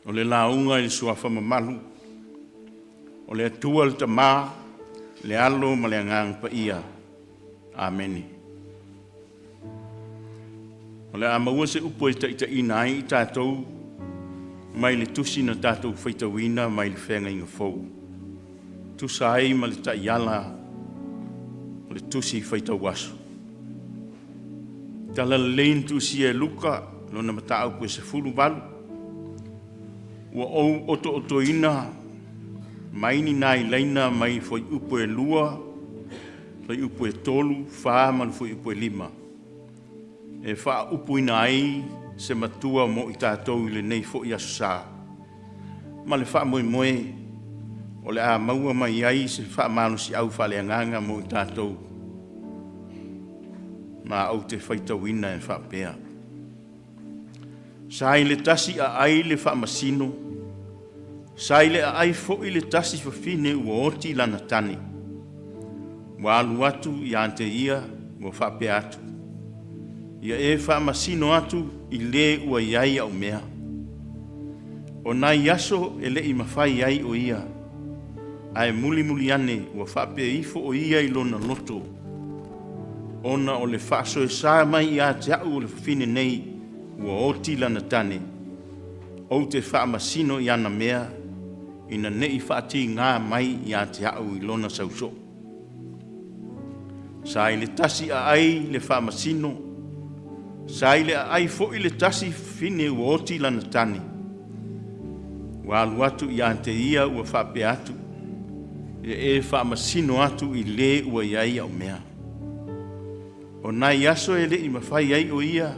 O le lauga i le Suafa mamalu o le Atua le Tama, le Alo ma le Agaga Paia. Amene. O le a maua se upu e taitaiina ai i tatou mai le tusi na tatou faitauina mai le Feagaiga Fou, tusa ai ma le taiala o le tusi faitau aso. Talalelei na tusia e Luka, lona mataupu e 18, ua ou otootoina mai ni nai laina mai fuaiupu e 2, fuaiupu e 3, 4 ma le fuaiupu e 5, e faaupuina ai se matua mo i tatou i lenei foi aso Sa, ma le faamoemoe o le a maua mai ai se faamalosiau faaleagaga mo i tatou, ma ou te faitauina e faapea: Sa i le tasi aai le faamasino, sa i le aai foi le tasi fafine ua oti lana tane. Ua alu atu ia te ia ua faapea atu, “Ia e faamasino atu i le ua i ai au mea.” O nai aso e le i mafai ai o ia, ae mulimuli ane ua faapea ifo o ia i lona loto, ona o le faasoesa mai ia te au o le fafine nei ua oti lana tane, ou te faamasino i ana mea, ina ne i faatiga mai ia te au i lona sausoo. Sa i le tasi aai le faamasino, sa i le aai foi le tasi fafine ua oti lana tane. Ua alu atu ia te ia ua faapea atu, “Ia e faamasino atu i le ua i ai au mea.” O nai aso e le i mafai ai o ia,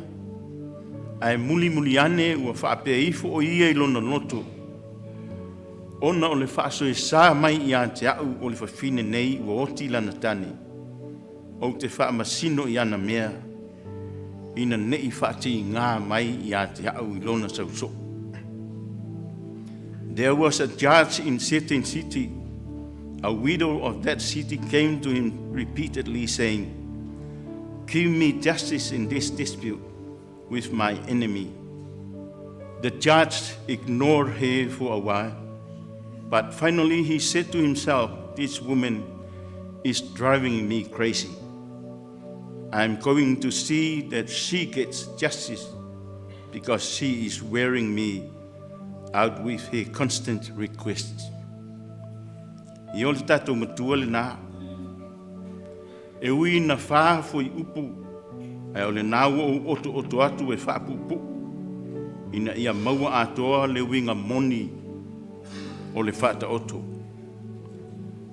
ae mulimuli ane ua faapea ifo o ia i lona loto, ona o le faasoesa mai ia te au o le fafine nei ua oti lana tane, ou te faamasino i ana mea, ina ne i faatiga mai ia te au i lona sausoo. There was a judge in certain city. A widow of that city came to him repeatedly, saying, 'Give me justice in this dispute with my enemy.' The judge ignored her for a while, but finally he said to himself, 'This woman is driving me crazy. I'm going to see that she gets justice because she is wearing me out with her constant requests.'" I o le tatou matua lena. E ui na fa fuaiupu, ae o lena ua ou otooto atu e faapuupuu, ina ia maua atoa le uiga moni o le faataoto.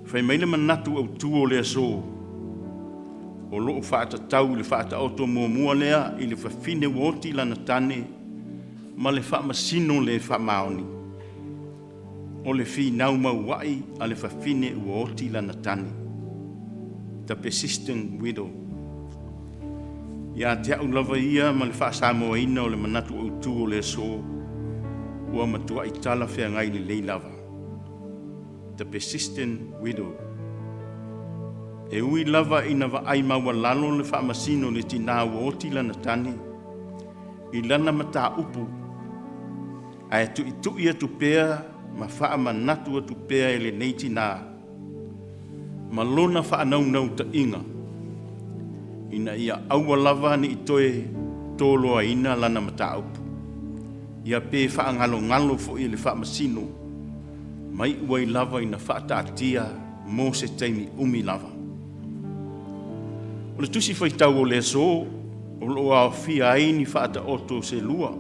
Fai mai le manatu autū o le aso, o loo faatatau i le faataoto muamua lea i le fafine ua oti lana tane ma le faamasino le faamaoni. O le finau mauai a le fafine ua oti lana tane. The persistent widow. Ia te au lava ia ma le faasamoaina o le manatu autū o le aso, ua matuai talafeagai lelei lava. The persistent widow. E ui lava ina vaai maualalo le faamasino le tinā ua oti lana tane i lana mataupu, ae tuitui atu pea ma faamanatu atu pea e lenei tinā ma lona faanaunautaiga ina ia aua lava ne i toe toloaina lana mataupu. Ia pe faagalogalo foi i le faamasino, mai uai lava ina faataatia mo se taimi umi lava. O le tusi faitau o le aso, o loo aofia ai ni faataoto se lua,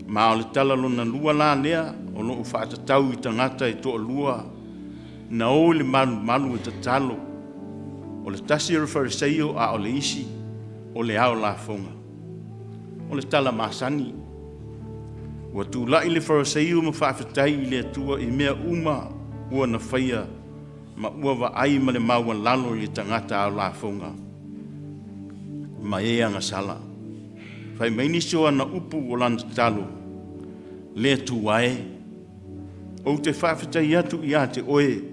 ma o le tala lona lua la lea o loo faatatau i tagata e toalua na o i le malumalu e tatalo. O le tasi o le Fariseio a o le isi o le ao lafoga. O le tala masani, ua tulai le Fariseio ma faafetai i le Atua i mea uma ua na faia ma ua vaai ma le maualalo i le tagata ao lafoga ma e agasala. Fai mai nisi o ana upu o lana tatalo, “Le Atua e, ou te faafetai atu ia te oe,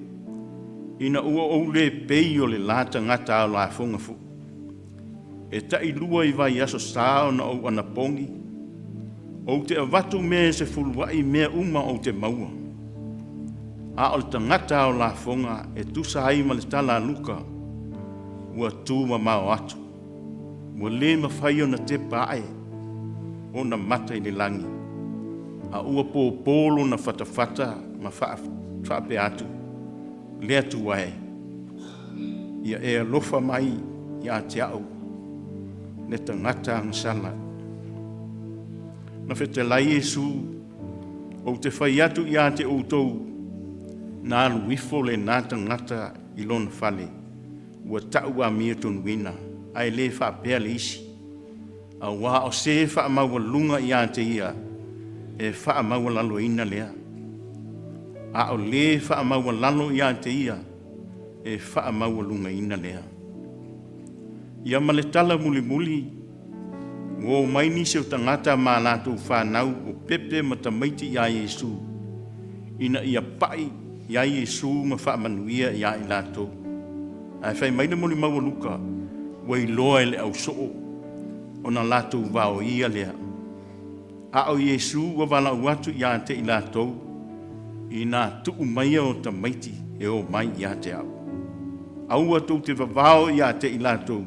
ina ua ou le pei o le la tagata ao lafoga foi. E tailua i vaiaso sa ona ou anapogi, Ou te avatu mea e sefuluai mea uma ou te maua. A o le tagata ao lafoga e tusa ai ma le tala a Luka, ua tumamao atu, ua le mafai ona tepa ae ona mata i le lagi, a ua pōpō lona fatafata ma faapea atu, Le Atua e, ia e alofa mai ia te au, le tagata agasala. Na fetalai Iesu, ou te fai atu ia te outou, na alu ifo lena tagata i lona fale, ua ta'u amiotonuina, ae le faapea le isi, auā o se faamaualuga ia te ia, e faamaualaloina lea, a o le faamaualalo ia te ia, e faamaualugaina lea. Ia ma le tala mulimuli, ua o mai nisi o tagata ma latou fanau o pepe ma tamaiti iā Iesu, ina ia pa'i i ai Iesu ma faamanuia iā i latou. Ae fai mai le molimau a Luka, ua iloa e le ausoo ona latou vaoia lea. A o Iesu ua valaau atu ia te i latou, ina tuu maia o tamaiti e o mai ia te au. Aua tou te vavao ia te i latou,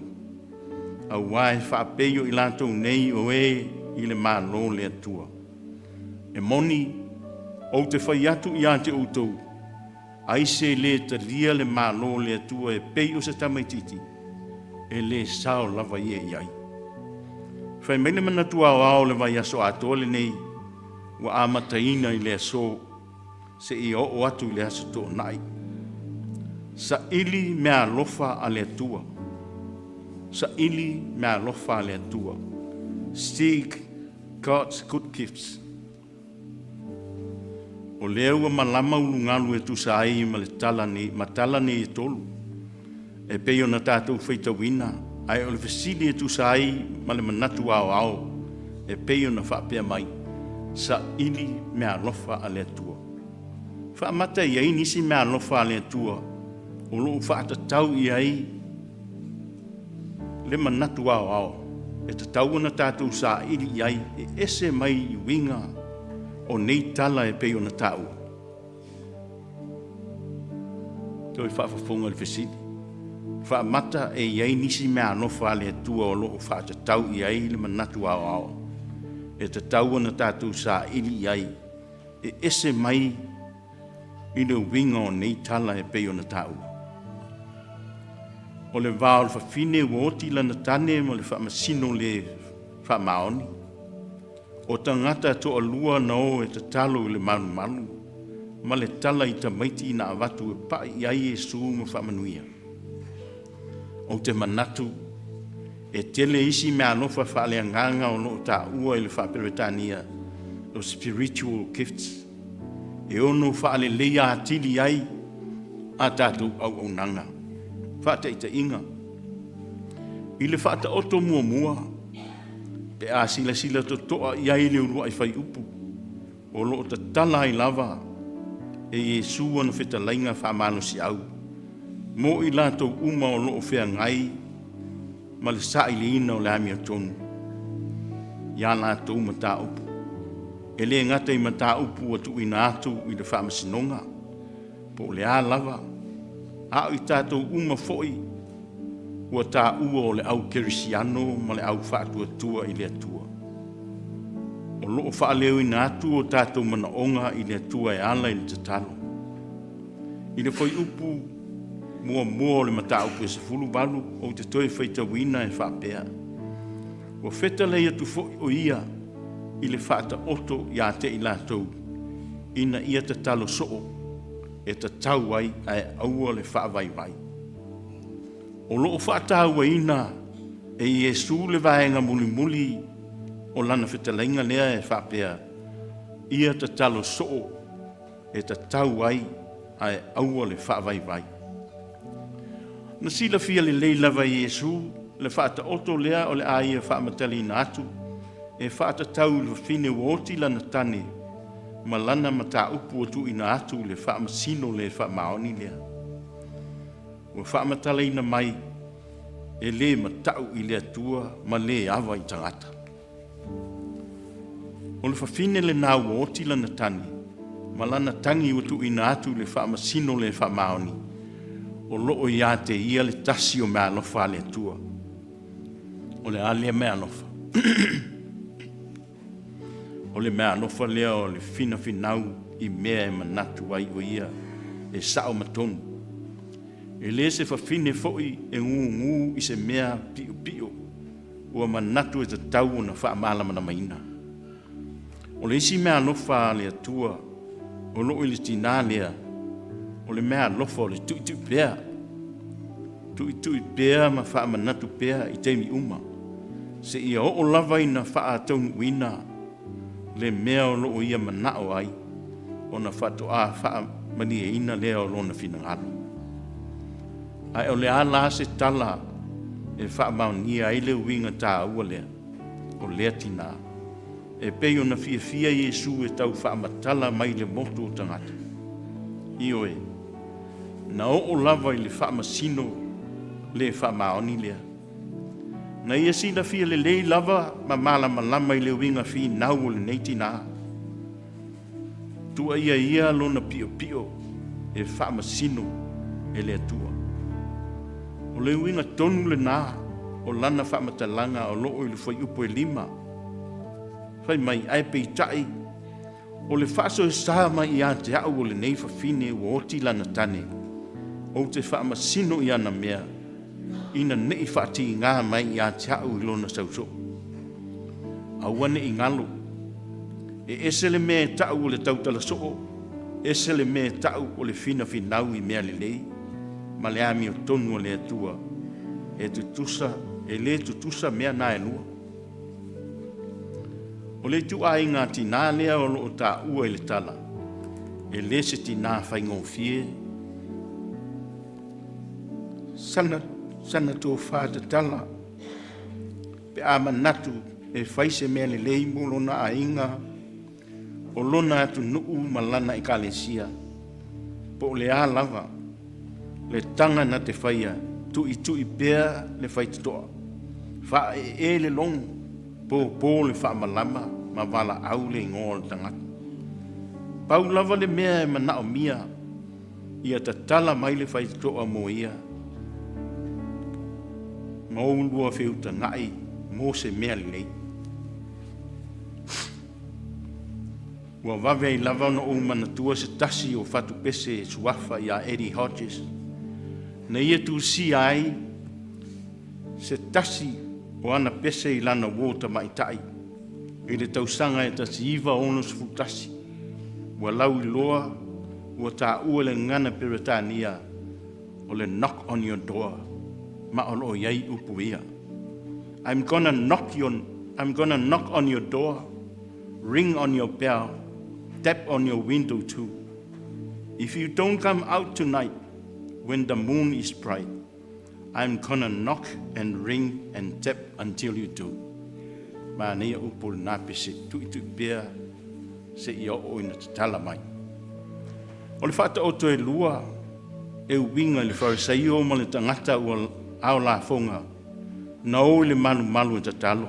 auā e faapei o i latou nei o e i le Malo o le Atua. E moni, ou te fai atu ia te outou, ai se lē talia le Malo o le Atua e pei o se tamaitiiti, e lē sao lava ia i ai. Fai mai le manatu aoao o le vaiaso atoa lenei, ua amataina i le aso seia oo atu i le Aso Toonai. Saili meaalofa a le Atua. Saili meaalofa a le Atua. Seek God's good gifts. O lea ua malama ulugalu e tusa ai ma le tala nei, ma tala nei e tolu, e pei ona tatou faitauina, ae o le fesili e tusa ai ma le manatu aoao e pei ona faapea mai, saili meaalofa a le Atua. Faamata e i ai nisi meaalofa a le Atua o lo o faatatau i ai le manatu aoao e tatau ona tatou saili i ai e ese mai i uiga o nei tala e pei ona taua? Toe faafofoga i le fesili. Faamata e i ai nisi meaalofa a le Atua o lo o faatatau i ai le manatu aoao e tatau ona tatou saili i ai e ese mai i le uiga o nei tala e pei ona taua? O le va o le fafine ua oti lana tane ma le faamasino le faamaoni. O tagata toalua na o e tatalo i le malumalu ma le tala i tamaiti na avatu e pa'i i ai Iesu ma faamanuia. Ou te manatu e tele isi meaalofa faaleagaga o lo o taua i le faa-Peretania o spiritual gifts e ono faaleleia atili ai a tatou auaunaga. Faataitaiga, i le faataoto muamua, pe a silasila totoa i ai le uluai fuaiupu, o lo o tatala ai lava e Iesu ana fetalaiga faamalosiau mo i latou uma o lo o feagai ma le sailiina o le amiotonu i a latou mataupu. E le gata i mataupu ua tuuina atu i le faamasinoga, po o le a lava, a o i tatou uma foi ua taua o le au kerisiano ma le au faatuatua i le Atua. O lo o faaleoina atu o tatou manaoga i le Atua e ala i le tatalo. I le fuaiupu muamua o le mataupu e 18, ou te toe faitauina e faapea, ua fetalai atu foi o ia i le faataoto ia te i latou, ina ia tatalo soo e tatau ai ae aua le faavaivai. O lo o faatauaina e Iesu le vaega mulimuli o lana fetalaiga lea e faapea, ia tatalo soo e tatau ai ae aua le faavaivai. Na silafia lelei lava e Iesu le faataoto lea o le a ia faamatalaina atu e faatatau i le fafine ua oti lana tane ma lana mataupu ua tuuina atu i le faamasino le faamaoni lea. Ua faamatalaina mai e le matau i le Atua ma le ava i tagata. O le fafine lena ua oti lana tane, ma lana tagi ua tuuina atu i le faamasino le faamaoni, o loo ia te ia le tasi o meaalofa a le Atua. O le a lea meaalofa? O le meaalofa lea o le finafinau i mea e manatu ai o ia e sao ma tonu. E le se fafine foi e gugu i se mea piopio ua manatu e tatau ona faamalamalamaina. O le isi meaalofa a le Atua o loo i le tinā lea, o le meaalofa o le tuitui pea, tuitui pea ma faamanatu pea i taimi uma, seia oo lava ina faataunuuina le mea o loo ia manao ai, ona faatoa faamalieina lea o lona finagalo. Ae o le a la se tala e faamaonia ai le uiga taua lea o lea tinā, e pei ona fiafia Iesu e tau faamatala mai le motu o tagata? Ioe, na oo lava i le faamasino le faamaoni lea. Na ia silafia lelei lava ma malamalama i le uiga finau o lenei tinā, tuuaia ia lona piopio e faamasino e le Atua. O le uiga tonu lena o lana faamatalaga o loo i le fuaiupu e 5, fai mai: “Ae peitai o le faasoesa mai ia te au o lenei fafine ua oti lana tane, ou te faamasino i ana mea, ina ne i faatiga mai ia te au i lona sausoo.” Aua ne i galo, e ese le mea e tau o le tautala soo, ese le mea e tau o le finafinau i mea lelei ma le amiotonu a le Atua. E tutusa, e le tutusa mea na e lua. O le ituaiga tinā lea o loo taua i le tala, e le se tinā faigofie sana tofa tatala pe a manatu e fai se mea lelei mo lona aiga, o lona atunuu ma lana Ekalesia. Po o le a lava le taga na te faia, tuitui pea le faitotoa, faaee le logo, põpõ le faamalama ma valaau le igoa o le tagata. Pau lava le mea e manaomia, ia tatala mai le faitotoa mo ia ma oulua feutagai mo se mea lelei. Ua vave ai lava ona ou manatua se tasi o fatupese suafa ia Eddie Hodges, na ia tusia ai se tasi o ana pese i lana uō tamaitai i le tausaga e 1961, ua lauiloa ua taua i le gagana Peretania o le “Knock on your door”, ma o loo i ai upu ia: “I'm gonna knock on your door, ring on your bell, tap on your window too. If you don't come out tonight when the moon is bright, I'm gonna knock and ring and tap until you do.” Manaia upu o lena pese, tuitui pea seia oo ina tatala mai. O le faataoto e lua e uiga i le Farisaio ma le tagata ua ao lafoga na o i le malumalu e tatalo,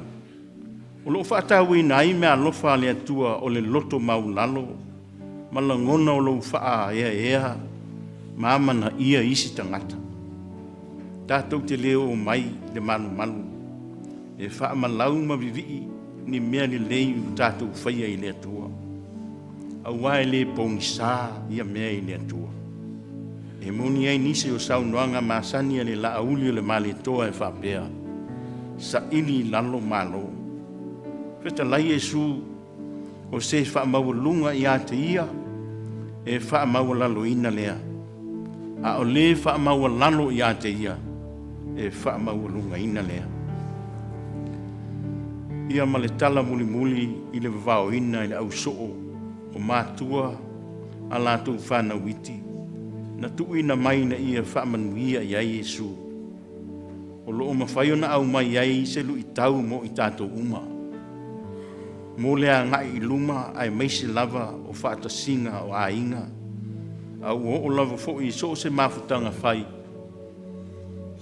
o loo faatauaina ai meaalofa a le Atua o le loto maualalo ma lagona o lou faaeaea ma amanaia isi tagata. Tatou te le o mai le malumalu e faamalau ma vivii ni mea lelei ua tatou faia i le Atua, aua e le pogisa ia mea i le Atua. E moni ai nisi o saunoaga masani a le Laauli o le Malietoa e faapea, “Saili i lalo malo.” Fetalai Iesu, o se faamaualuga ia te ia e faamaualaloina lea, a o le faamaualalo ia te ia e faamaualugaina lea. Ia ma le tala mulimuli i le vavaoina i le ausoo o matua a latou fanau iti na tuuina mai ina ia faamanuia i ai Iesu, o loo mafai ona aumai ai se luitau mo i tatou uma mo le agai i luma, aemaise lava o faatasiga o aiga, a ua oo lava foi i so o se mafutaga fai,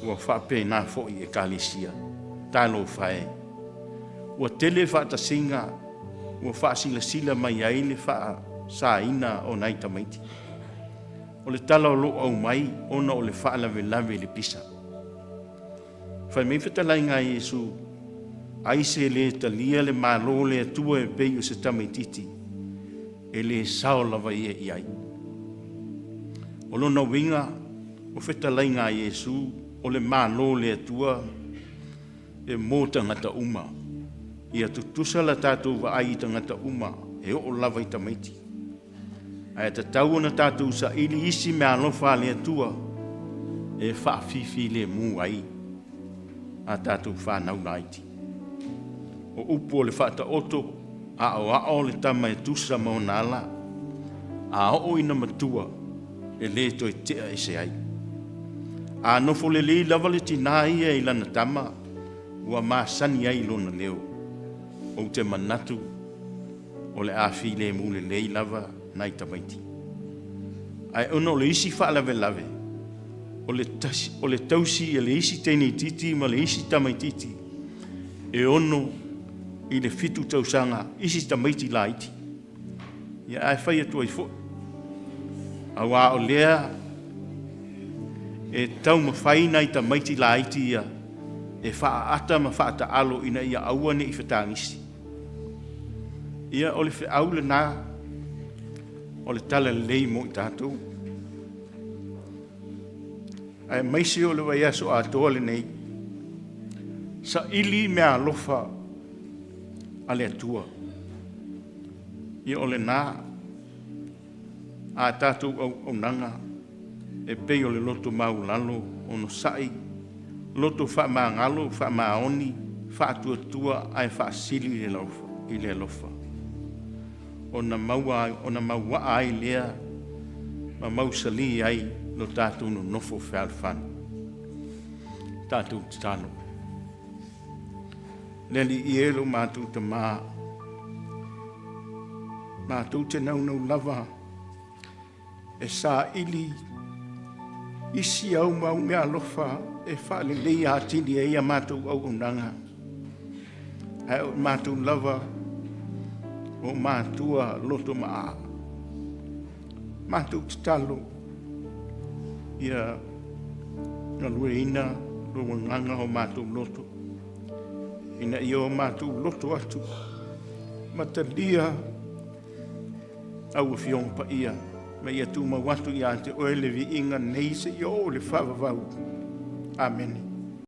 ua faapena foi Ekalesia. Talofa e, ua tele faatasiga. ua faasilasila mai ai le faasaina o nai tamaiti. O le tala o lo o aumai ona o le faalavelave i le pisa. Fai mai fetalaiga a Iesu, ai se le talia le Malo o le Atua e pei o se tamaitiiti, e le sao lava ia i ai. O lona uiga, o fetalaiga a Iesu, o le Malo o le Atua e mo tagata uma. Ia tutusa la tatou vaai i tagata uma, e oo lava i tamaiti. Ae tatau ona tatou saili isi meaalofa a le Atua e faafifilemu ai a tatou fanau laiti. O upu o le Faataoto, aoao le tama e tusa ma ona ala, a oo ina matua, e le toe tea ese ai. A nofo lelei lava le tina ia i lana tama, ua masani ai lona leo. Ou te manatu o le a filemu lelei lava nai tamaiti. Ae ona o le isi faalavelave, o le tausi e le isi teine itiiti ma le isi tamaitiiti e 6 i le 7 tausaga isi tamaiti laiti. Ia ae fai atu ai foi, aua o lea e taumafai nai tamaiti laiti ia e faaata ma faataalo ina ia aua ne i fetagisi. Ia o le feau lena o le talalelei mo i tatou. Aemaise o le vaiaso atoa lenei, saili meaalofa a le Atua. Ia o lena a tatou auaunaga e pei o le loto maualalo, onosai, loto faamagalo, faamaoni, faatuatua ae faasili i le alofa. Ona mauaa ai lea ma mausali ai lo tatou nonofo fealofani. Tatou tatalo. Le Alii e lo matou Tama, matou te naunau lava e saili isi au mau meaalofa e faaleleia atili ai a matou auaunaga, ae o matou lava o matua loto maa. Matou tatalo ia galueaiina lou agaga o matou loto, ina ia o matou loto atu ma talia au Afioga Paia, ma ia tumau atu ia te Oe le viiga nei seia oo i le faavavau. Amene.